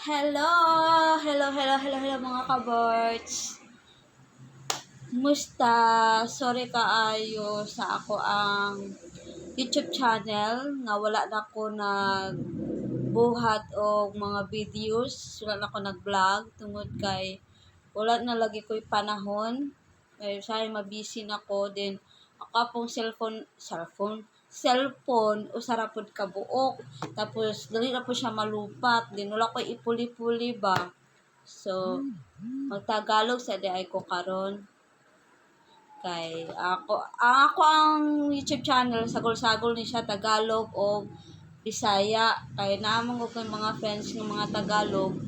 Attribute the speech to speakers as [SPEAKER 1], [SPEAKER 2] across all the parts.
[SPEAKER 1] Hello! Hello, hello, hello, hello, mga kabarts! Musta? Sorry kaayo sa ako ang YouTube channel nga wala na ko nagbuhat og mga videos, wala na ko nag-vlog tungod kay wala na lagi ko'y panahon. Kay usahay mabisi na ko, then ako pong cellphone, cellphone, cellphone usa ra pod ka buok. Tapos dali na po siya malupat, then wala ko'y ipuli-puli ba. So magtagalog sa diay ko karon kay ako ang ako ang YouTube channel, sagol-sagol ni siya, Tagalog o Bisaya, kay naa man ko mga friends nga mga Tagalog,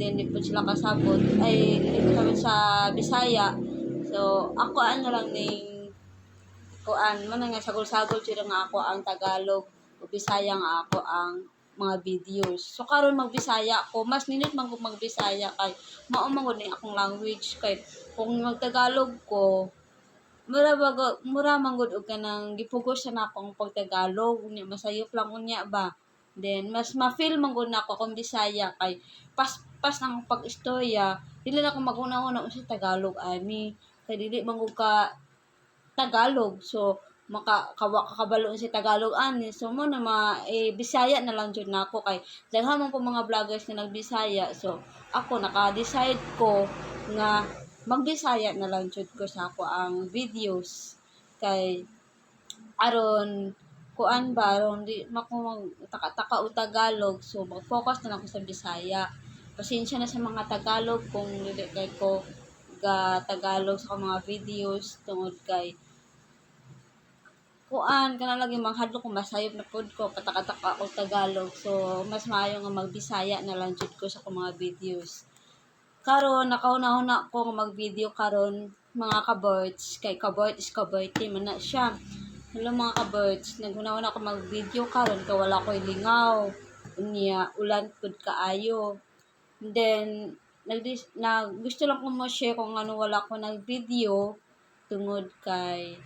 [SPEAKER 1] then di po sila kasabot, ay di po kasabot sa Bisaya. So ako ano lang ning kuan man nga sagol-sagol jud nga ako ang Tagalog o Bisaya nga ako ang mga videos. So karon magbisaya ko, mas nindot man ko magbisaya kay mao man gud ni akong language, kay kung magtagalog ko, mura bago mura man gud og kanang gipugos na nako ang pagtagalog, unya masayop lang unya ba. Then mas ma-feel man gud nako kung Bisaya kay pas pas ang pag-istorya, dili na ko maguna-una unsa Tagalog ani kay dili man gud ka Tagalog. So maka kawa kakabalo si Tagalog ani. So mo na ma eh, Bisaya na lang jud nako kay daghan man po mga vloggers nga nagbisaya. So ako naka-decide ko nga magbisaya na lang jud ko sa ako ang videos kay aron kuan ba, aron di mako mag taka-taka og Tagalog. So mag-focus na lang ko sa Bisaya. Pasensya na sa mga Tagalog kung dili kay ko ga Tagalog sa akong mga videos tungod kay kuan kana lagi manghadlok ko masayop na pud ko pataka-taka og Tagalog. So mas maayo nga magbisaya na lang jud ko sa akong mga videos. Karon nakahuna-huna ko nga mag-video karon, mga kabarts, kay kabart is kabarty man na siya. Hello, mga kabarts, naghuna-huna ko mag-video karon kay wala ko'y lingaw. Unya ulan pud kaayo. Then nag na gusto lang ko mo-share kung ano wala ko nag-video tungod kay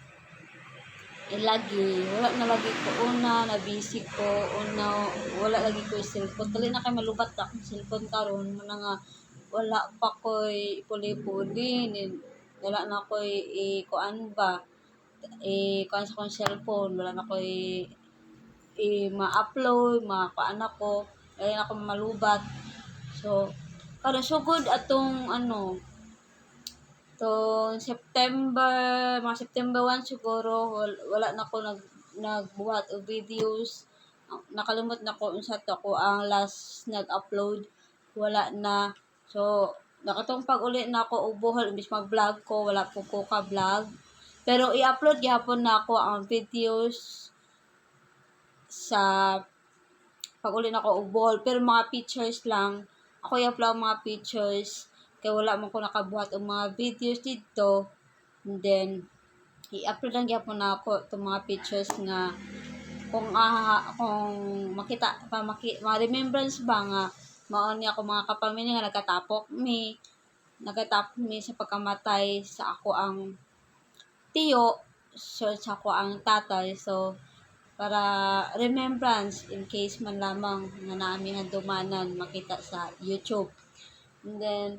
[SPEAKER 1] eh, lagi wala na lagi ko, una na busy ko, una wala lagi ko cellphone, dali na kay malubat akong cellphone karon muna nga wala pa ko'y puli-puli, wala na ko'y i-kuan ba, i-kuan sa akong cellphone, wala na ko'y i ma-upload, makuan ako, dali na ako malubat. So karon sugod atong ano tong September, mga September 1 siguro, wala na ko nagbuhat og videos. Nakalimot na ko unsa to ko ang last nag-upload. Wala na. So nakatungpag uli na ako og Bohol, imbis mag-vlog ko, wala po ko ka-vlog. Pero i-upload gihapon na ako ang videos sa pag uli na ako og Bohol, pero mga pictures lang. Ako i-upload mga pictures kay wala man ko nakabuhat og mga videos didto. And then i-upload lang gyapon na ako itong mga pictures nga kung makita pa maki, ma-remembrance ba nga mao ni ako mga kapamilya nga nagkatapok mi sa pagkamatay sa ako ang tiyo, so sa ako ang tatay. So para remembrance in case man lamang nga naa mi handumanan makita sa YouTube. And then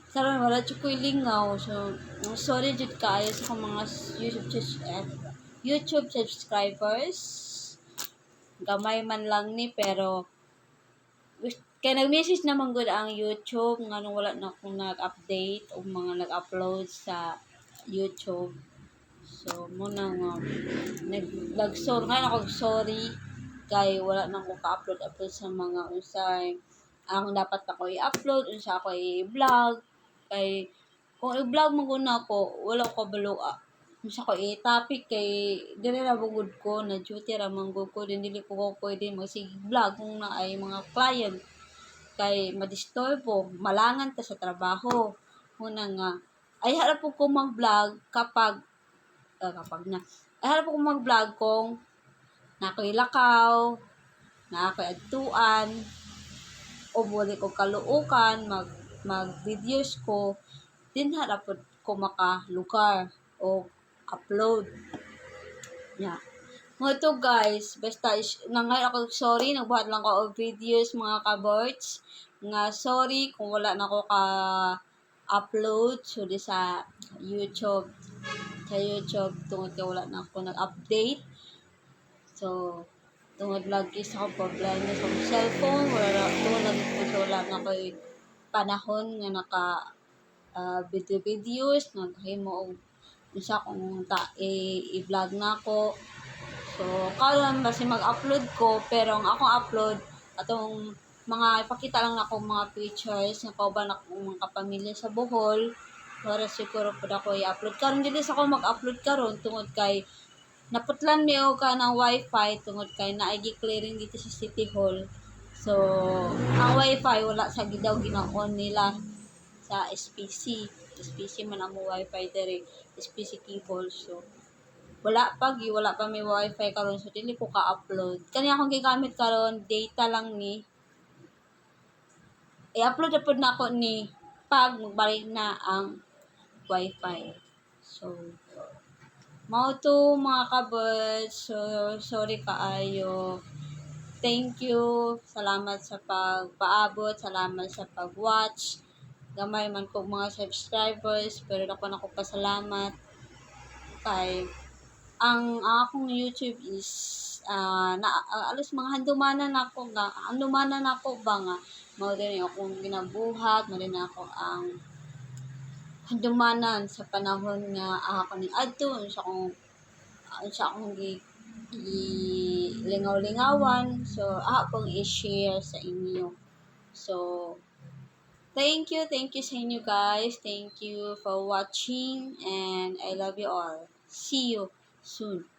[SPEAKER 1] karon wala jud ko'y lingaw, so sorry jud kaayo sa akong mga YouTube subscribers. Gamay man lang ni, pero kay nag-message naman gud ang YouTube nganong wala na akong nag-update o mga nag-upload sa YouTube. So mo na nga nag nag sorry ngayon ako, sorry kay wala na ko ka-upload upload sa mga unsay ang dapat ako i-upload, unsa ako i-vlog, kay kung i-vlog man gud nako, wala ko kabalo unsa ko i-topic kay diri ra gud ko na duty ra man gud ko din, dili ko pwede magsige vlog kung naay mga client kay madisturbo, malangan ta sa trabaho. Muna nga ay harap po ko mag-vlog kapag na ay harap po ko mag-vlog kung naa ko'y lakaw, naa ko'y adtuan o muli ko Caloocan, mag mag videos ko din ra pod ko makalugar o upload. Yeah. Mao to, guys, basta is, nangay ako, sorry, nagbuhat lang ko og videos, mga kaborts, nga sorry kung wala na ko ka upload so di sa YouTube tungod kay wala na ako nag-update. So tungod lagi sa akong problema sa akong cellphone, wala na, tungod lagi ko sa wala na ko'y panahon nga naka video videos, naghimo og unsa kung ta i-vlog na ako. So karon basi mag-upload ko, pero ang akong upload atong mga ipakita lang nako mga pictures nga kauban akong mga kapamilya sa Bohol para siguro pud ako i-upload karon. Dili sa ako mag-upload karon tungod kay naputlan mi og kanang wifi tungod kay naay gi-clearing dito sa City Hall. So ang wifi wala sa daw gina-on nila sa SPC. SPC man ang wifi diri, SPC cable. So wala pa gi wala pa may wifi karon, so dili ko ka-upload. Kani akong gigamit karon, data lang ni. I-upload na pud nako ni pag magbalik na ang wifi. So mao to, mga kabuds. So sorry kaayo. Thank you. Salamat sa pagpaabot, salamat sa pag-watch. Gamay man kog mga subscribers, pero dako na ko pasalamat kay ang akong YouTube is na alos mga handumanan nako nga handumanan nako ba nga mao din akong ginabuhat, mao din ako ang handumanan sa panahon nga ako ning adto unsa akong gi, gi lingaw-lingawan. So akong i-share sa inyo. So thank you, thank you sa inyo, guys. Thank you for watching and I love you all. See you soon.